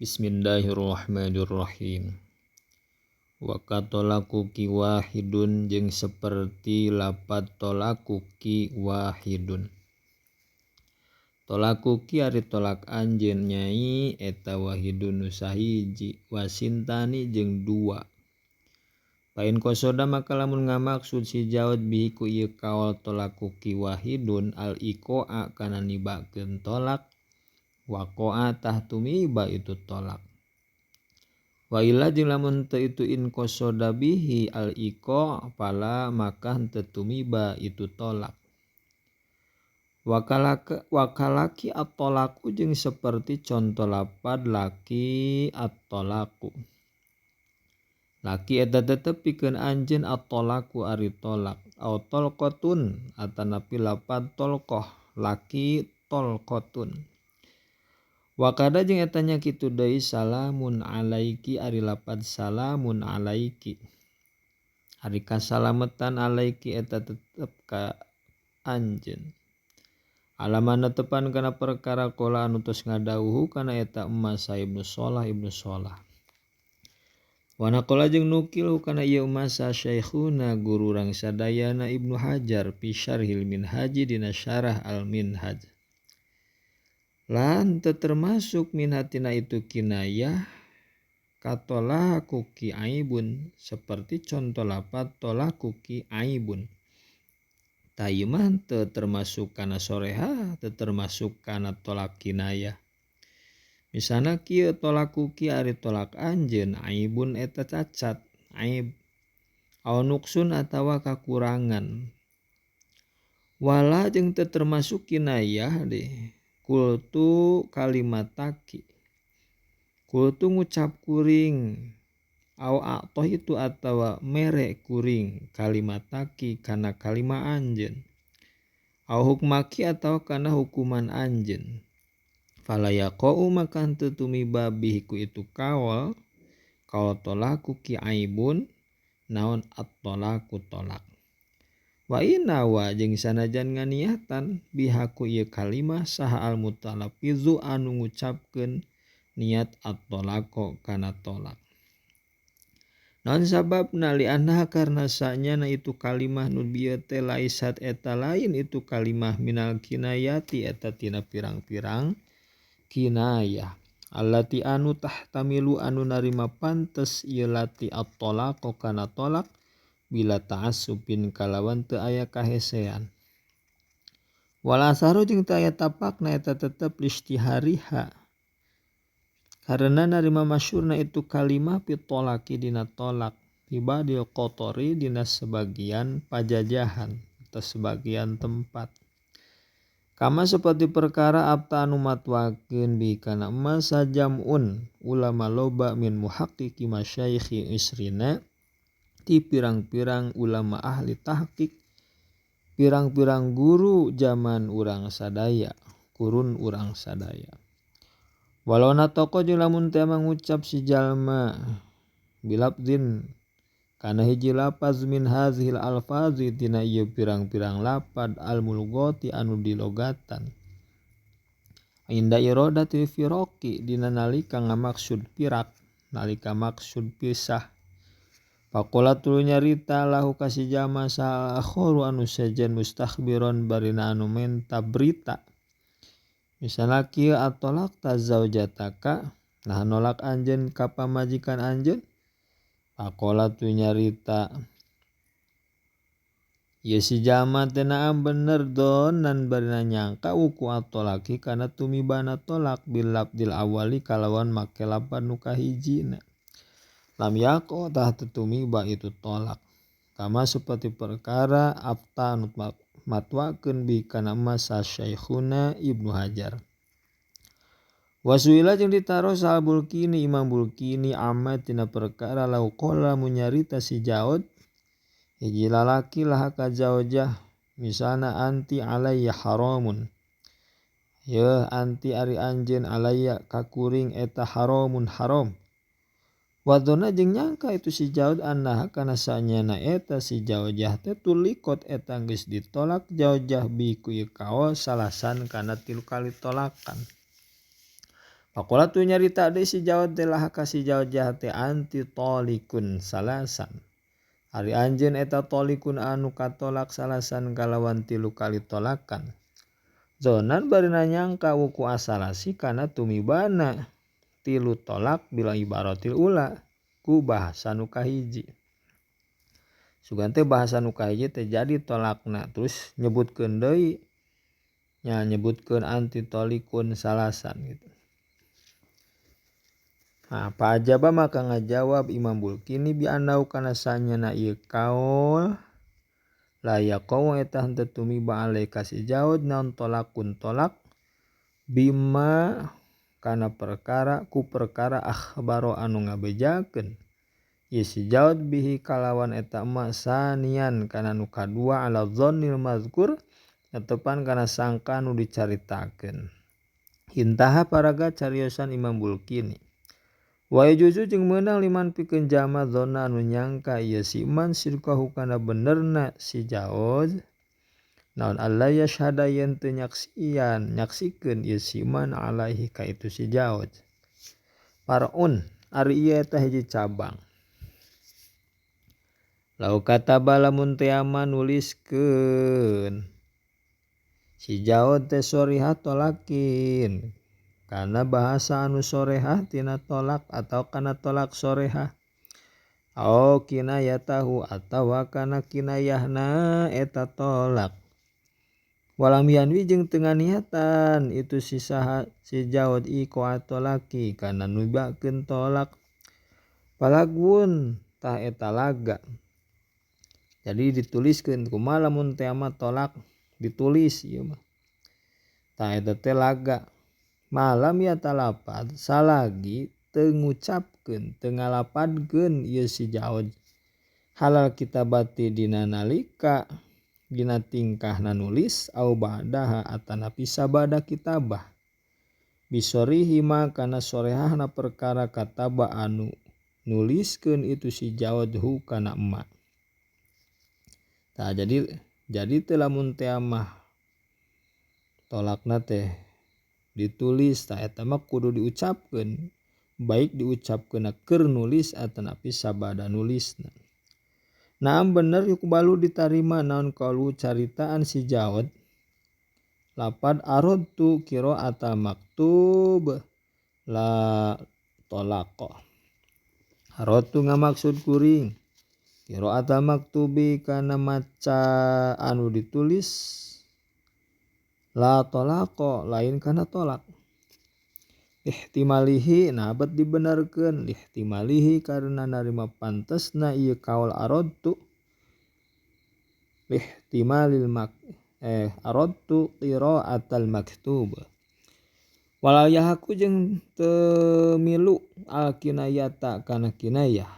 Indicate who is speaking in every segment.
Speaker 1: Bismillahirrahmanirrahim. Wa katolakuki wahidun jeung seperti lapad tolakuki wahidun. Tolakuki ari tolak anjeun nyai eta wahidun nu sahiji wasintani jeung dua. Pain kosoda maka lamun ngamaksud si Jaud bihi ku ieu kaol tolakuki wahidun al iqoa kana nibakeun tolak waqoa tah tumiba itu tolak. Wa illa jeung lamun teu itu in kosoda bihi al iqa pala maka henteu tumiba itu tolak. Wakalaki at-talaku jeung seperti conto lapad laki at-talaku. Laki eta tetep pikeun anjeun at-talaku ari tolak au talqatun atanapi lapad talqah laki talqatun. Wakada jeung eta nya kitu deui salamun alaiki ari lapad salamun alaiki. Ari kasalametan alaiki eta tetep ka anjeun. Alamana tepan kana perkara qala anu tos ngadawuh kana eta emas Ibnu Shalah Ibnu Shalah. Wa naqala jeung nukil kana ieu emas Syekhuna guru urang sadayana Ibnu Hajar fi syarhil Minhaji dina syarah Al Minhaj. Lan teu termasuk min hatina itu kinayah katolakuki aibun seperti contoh lapad tolakuki aibun. Tah mah teu termasuk kana soreha, teu termasuk kana tolak kinayah. Misalna kieu tolakuki ari tolak anjeun aibun eta cacat, aib aw nuksun atawa kakurangan. Wala jeung teu termasuk kinayah deh. Kultu kalimataki kultu ngucap kuring au atoh itu atawa mere kuring kalimataki kana kalima anjeun au hukmaki atawa kana hukuman anjeun fala yaqau maka henteu tumiba bihi ku itu kaol kaol tolaku ki aibun naon at-talaku tolak. Wa inawa jeung sanajan nganiatan bihaku ieu kalimah saha al mutalaffizu anu ngucapkeun niat at-talaqo kana tolak. Naon sababna li anha karna sanyana itu kalimah nu bieu teh laisat eta lain itu kalimah minal kinayati eta tina pirang-pirang kinayah allati anu tahtamilu anu narima pantes ieu lati at-talaqo kana tolak bila ta'assubin kalawan teu aya kahesean. Wal asaru jeung teu aya tapakna eta tetep listihariha. Karena narima masyhurna itu kalimah fi tolaki dina tolak ibadil qatori dina sebagian pajajahan atau sebagian tempat. Kama seperti perkara abta anu matwakeun bi kana masa jam'un ulama loba min muhaqqiqi masyayikhi isrina ti pirang-pirang ulama ahli tahqiq pirang-pirang guru zaman urang sadaya kurun urang sadaya. Walau natoko jeung lamun teh mangucap si jalma bilabdin kana hiji lafaz min hazihil alfazi tina ieu pirang-pirang lapad al mulghati anu dilogatan inda iradati firaqi dina nalika ngamaksud pirak nalika maksud pisah. Pakola tuluy nyarita lahu ka si jalma saha akharu anu sejen mustakhbiron barina anu menta berita. Misalna kieu atolak zaujataka nah nolak anjeun ka pamajikan anjeun. Pakola tuluy nyarita ieu si jalma teh naam bener donan barina nyangka wuku atolaki kana tumibana tolak bil labdil awali kalawan make lapad nu kahijina. Lam yaqo tah tumiba itu tolak. Kama seperti perkara abta anu matwakeun bi kana masa Syekhuna Ibnu Hajar. Wasuila jeung ditaros sal Bulkini Imam Bulkini amma tina perkara lau qala munyarita si Jaud hiji lalaki laha ka zaujah misalna anti alayya haramun. Yeuh anti ari anjeun alayya ka kuring eta haramun haram. Wadona jeung nyangka itu si Jaud annaha kana sanyana eta si jaujah teh tulikot eta geus ditolak jaujah bi ku ieu kaol salasan kana tilu kali tolakan. Pakola tu nyarita deui si Jawad teh lah ka si Jawad jahat teh anti tolikun salasan. Ari anjeun eta tolikun anu katolak salasan kalawan 3 kali tolakan. Zonan bari nyangka wuku asalasi kana tumibana 3 tolak bila ibaratil ula ku bahasa nu kahiji. Sugan teh bahasa nu kahiji teh jadi tolakna terus nyebutkeun deui nya nyebutkeun anti tolikun salasan gitu. Nah, Pak Ajaba maka ngajawab Imam Bulkini bi anau kana sanyana ieu kaul la yaqau eta henteu tumiba alaika si Jawad naon tolakun tolak bima kana perkara ku perkara akhbaro anu ngabejakeun ieu si Jawad bihi kalawan eta emak sanian kana nu kadua ala dzannil mazkur netepan kana sangka nu dicaritakeun. Intaha paraga cariosan Imam Bulkini. Wa yajuzu jeung meunang liman pikeun jama dzonna anu nyangka ieu si man sidqahu kana benerna si Jawad naon alla yashhada yen teu nyaksian nyaksikeun ieu si man alaihi ka itu si Jawad. Far'un ari ieu eta hiji cabang. Lau kataba lamun teu ama nuliskeun si Jawad teh sorihah tolakin kana bahasa anu sorehah tina tolak atau kana tolak sorehah au kinayatahu atawa kana kinayahna eta tolak walam yanwi jeung teu nganiatan itu si saha si Jawad iqo tolaki kana nubakeun tolak palagun tah eta laga. Jadi dituliskeun kumaha lamun teh ama tolak ditulis ieu mah tah eta teh laga. Malam ya talapat salagi teu ngucapkeun teu ngalapadkeun ieu si Jawad halal kitabati dina nalika dina tingkahna nulis au ba'daha atanapi sabada kitabah bisorihi ma kana sorehahna perkara kataba anu nuliskeun itu si Jawad hu kana emak. Tah jadi teu lamun teh mah tolakna teh ditulis tah eta mah kudu diucapkeun baik diucapkeun keur nulis atanapi sabada nulisna. Naam bener yukbalu ditarima naon kaulu caritaan si Jawad lapad aradtu qira'ata maktub la talaqa. Aradtu ngamaksud kuring qira'ata maktubi kana maca anu ditulis la talaqo lain kana tolak. Ihtimalihi nah bet dibenarkeun lihtimalihi karena narima pantesna ieu kaul aradtu lihtimalil mak aradtu qira'atal maktub. Wala yahaku jeung teu milu al kinayata kana kinayah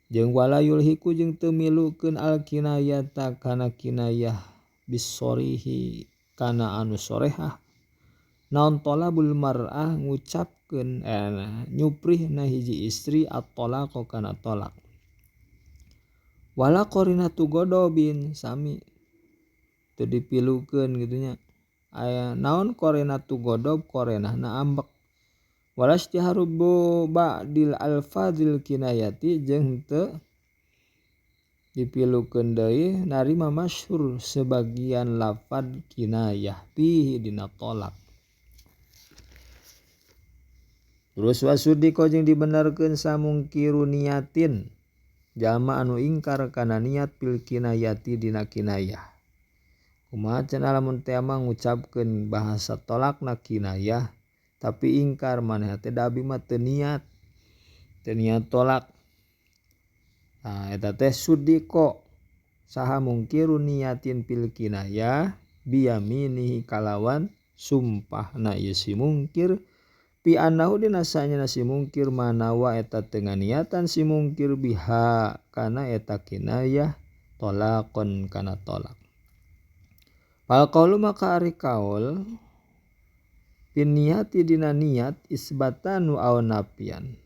Speaker 1: jeung wala yulhiku jeung teu milukeun al kinayata kana kinayah bisorihi kana anu sorehah naon tolabul mar'ah ngucapkeun nyuprihna hiji istri at-talaqo kana tolak wala qarinatu godobin sami teu dipilukeun kitu nya aya naon qarinatu godob qarinahna ambek wala istiharu ba'dil alfazil kinayati jeung teu dipilukeun deui narima masyhur sebagian lafad kinayah fihi dina tolak. Terus wasudiko jeung dibenarkeun samungkiru niatin jalma anu ingkar kana niat pil kinayati dina kinayah. Kumaha cenah lamun teh mah ngucapkeun bahasa tolakna kinayah tapi ingkar maneh teh da abi mah teu niat tolak. Nah, eta teh sudiko saha mungkiru niatin pil kinayah biyaminihi kalawan sumpahna ieu si mungkir pi annahu dina sanyana si mungkir manawa eta teu nganiatan si mungkir biha kana eta kinayah tolakon kana tolak. Fal qaulu maka ari kaul pin niati dina niat isbatanu aw nafian.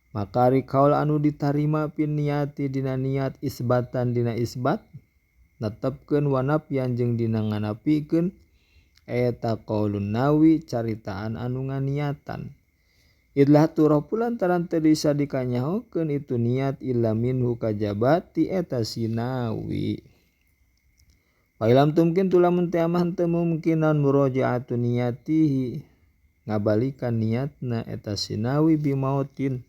Speaker 1: Maka ari kaul anu ditarima pin niati dina niat isbatan dina isbat netepkeun wa nafian jeung dina nganapikeun Eta qaulun nawi caritaan anu nganiatan. Idlah turoh lantaran teu bisa dikanyahokeun itu niat illa minhu kajaba ti eta sinawi. Failam tumkin tu lamun teh mah teu mungkin naon murojaatu niatihi ngabalikan niatna eta sinawi bimautin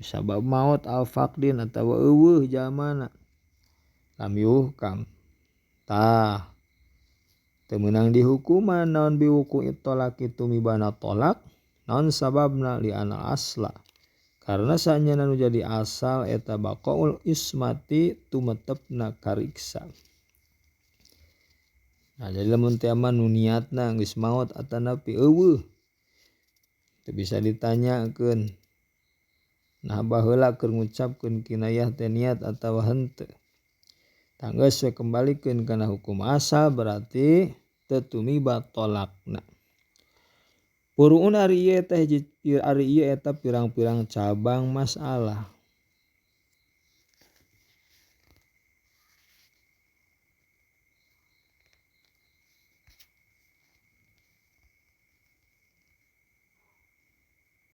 Speaker 1: sabab maut al faqdin atawa eueuh jalmana lam yuhkam tah teu meunang dihukuman naon biwuku tolak itu mibana tolak naon sababna li anal asla karena saenyana nu jadi asal eta baqaul ismati tumetepna kariksa. Nah jadi lamun teh mah nu niatna geus maot atanapi eueuh teu bisa ditanyakeun. Nah baheula keur ngucapkeun kinayah teh niat atawa henteu. Tah geus we kembalikeun kana hukum asal berarti teu tumiba tolakna. Furu'un ari ieu teh ari ieu eta pirang-pirang cabang masalah.